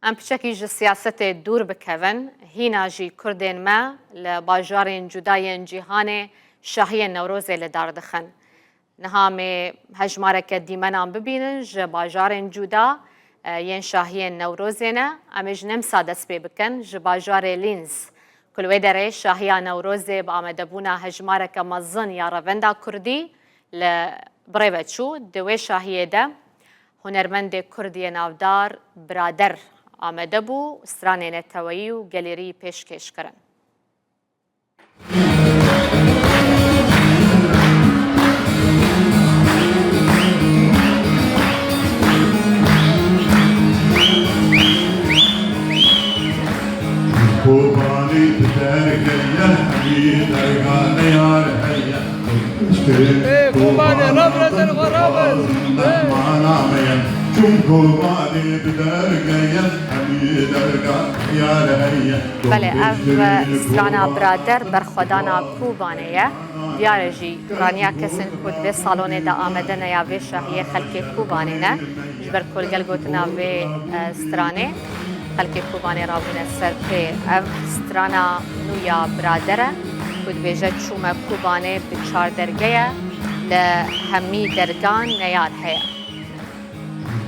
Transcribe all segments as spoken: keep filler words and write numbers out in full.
Em piçekî ji siyasetê dûr bikevin, hîna jî Kurdên me li bajarên cuda yên cîhanê şahiyên Newrozê li dar dixin. Niha em ê hejmareke dîmenan bibînin ji bajarên cuda, e, yên şahiyên Newrozê ne. Em ê ji nemsa dest pê bikin, ji bajarê Linz, ku li wê derê şahiya Newrozê bi amadebûna hejmareke mezin ya revenda kurdî li birêve çû. Di wê şahiyê de hunermendê kurd yê navdar Birader amade bû, stranê neteweyî û gelêrî pêşkêş kirin. Kobanê bi derge ye, hemî derga neyar heye. Ê, Kobanê, rabirezin xwe, rabir. Mehmana me ye, çûn Kobanê bi derge ye, hemî derga neyar heye. Belê, ev strana Birader berxwedana Kobanê ye. Diyar e jî piraniya kesên ku di vê salonê de amade ne ya vê şahiyê xelkê Kobanê ne. Ji ber ku li gel gotina vê, e, stranê xelkê Kobanê rabûne ser pê. Ev strana nû ya Birader e ku dibêje, çûme Kobanê bi çar derge ye, li hemî dergan neyar heye.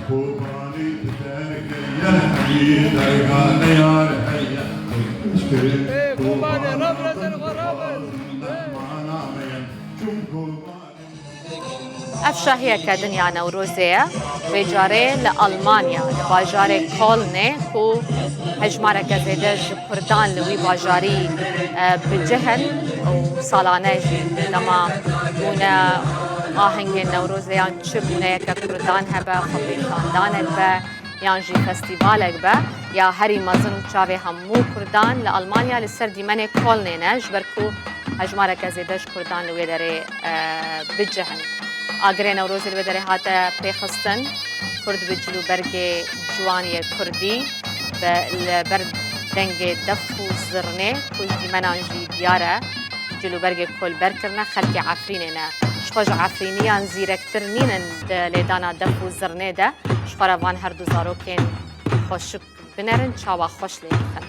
Kobanê bi derge ye, hemî derga neyar heye. Ê, Kobanê, rabirezin xwe, rabir. Mehmana me ye, çûn Kobanê. Ev şahiyeke din ya Newrozê ye. Vê carê li Almanya, li bajarê Kolnê, ku hejmareke zêde ji Kurdan li wî bajarî, e, bi cih in û salane jî dema bûne ahengên Newrozê yan çi bûneyeke Kurdan hebe, xwepêşandanek be, yan jî festîvalek be, ya herî mezin û çavê hemû Kurdan li Almanya li ser dîmenê Kolnê ne, ji ber ku hejmareke zêde ji Kurdan li wê derê, e, bi cih in. Agirê Newrozê li wê derê hate pêxistin. Kurd bi cil û bergê ciwan yê kurdî, bi, li ber dengê def û zirnê, ku ji dîmenan jî diyar e, cil û bergê kolber kirine, xelkê Efrînê ne. Ji xwe ji Efrîniyan zîrektir nînin di lêdana def û zirnê de. Ji xwe re van her du zarokên xweşik binerin, çawa xweş lê dixin.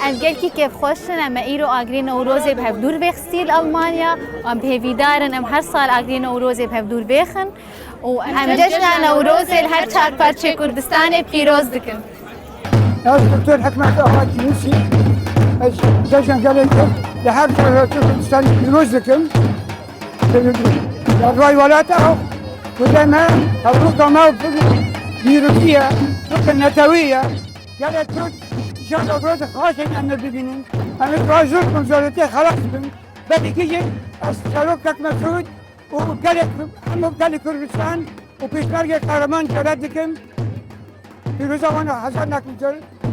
Em gelkî kêfxweş in, em me îro agirê Newrozê bi hevdûr vêxistî li Almanya. Em bi hêvîdar in, em her sal agirê Newrozê bi hevdûr vêxin. Û em cejna Newrozê li her çar parçeyê Kurdistanê pîroz dikin. Ez Doktor Hikmet Axa Yunusî. Ez cejna gelê Kurd li her parçeyê Kurdistanê pîroz dikim. Li rêya welata xwe deme, Ewropa me pir dîrokî ye, pir netewî ye. Gelê Kurd ji Ewropa dixwazin em ê bibînin. Em ê razû bin, zorotê xelas bin. Belkî jî ez serok Kek Mesûd û gelê Kur-, hemû gelê Kurdistan û pêşmergê Kahraman ziyaret dikim. Pîroza wan hezar nek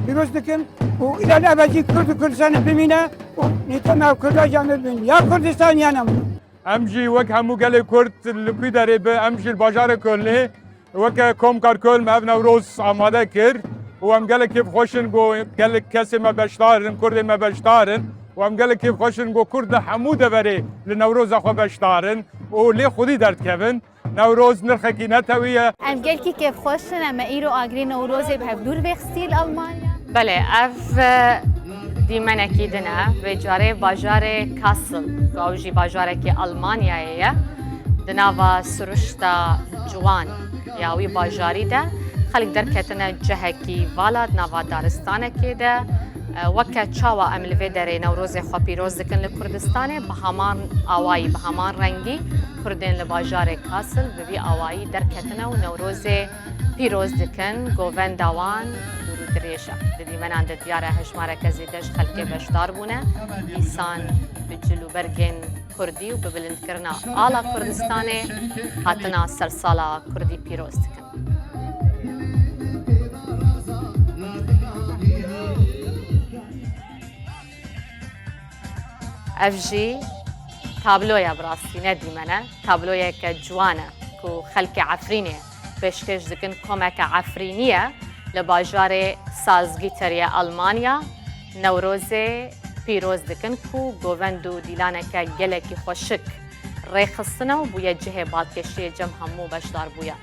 pîroz dikim û îlal ebedî Kurd û Kurdistanê bimîne û nîtema Kurda jî em ê bibin. Ya Kurdistan ya nemrû. Em jî wek hemû gelê Kurd li ku derê be, em jî li bajarê Kölnê weke Komkar Köln me ev Newroz amade kir û em gelek kêfxweş in ku gelek kesê me beşdar in, Kurdê me beşdar in û em gelek kêfxweş in ku Kurd li hemû deverê li Newroza xwe beşdar in û lê xwedî derdikevin. Newroz nirxekî netewî ye. Em gelkî kêfxweş in, em me îro agirê Newrozê bi hevdûr vêxistî li Almanya. Belê, ev, e, dîmenekî din e. Vê carê bajarê Kassel, ku ew jî bajarekî Almanyayê ye, di nava siruşta ciwan ya wî bajarî de xelk derketine cihekî vala di nava daristanekê de. E, weke çawa em li vê derê Newrozê xwe pîroz dikin li Kurdistanê, bi heman awayî, bi heman rengî Kurdên li bajarê Kassel bi vî awayî derketine û Newrozê pîroz dikin. Govenda wan dûr û dirêj e. Di dîmenan de diyar e hejmareke zêde ji xelkê beşdar bûne. Dîsan bi cil û bergên Kurdî û bi bilindkirina ala Kurdistanê hatina sersala Kurdî pîroz dikin. Ev jî tabloya bi rastî ne dîmen e. Tabloyeke ciwan e ku xelkê Efrînê pêşkêş dikin. Komeke Efrînî ye li bajarê Salzgitter yê Almanya. Newrozê pîroz dikin ku govend û dîlaneke gelekî xweşik rêxistine û bûye cihê balkêşiyê cem hemû beşdarbûyan.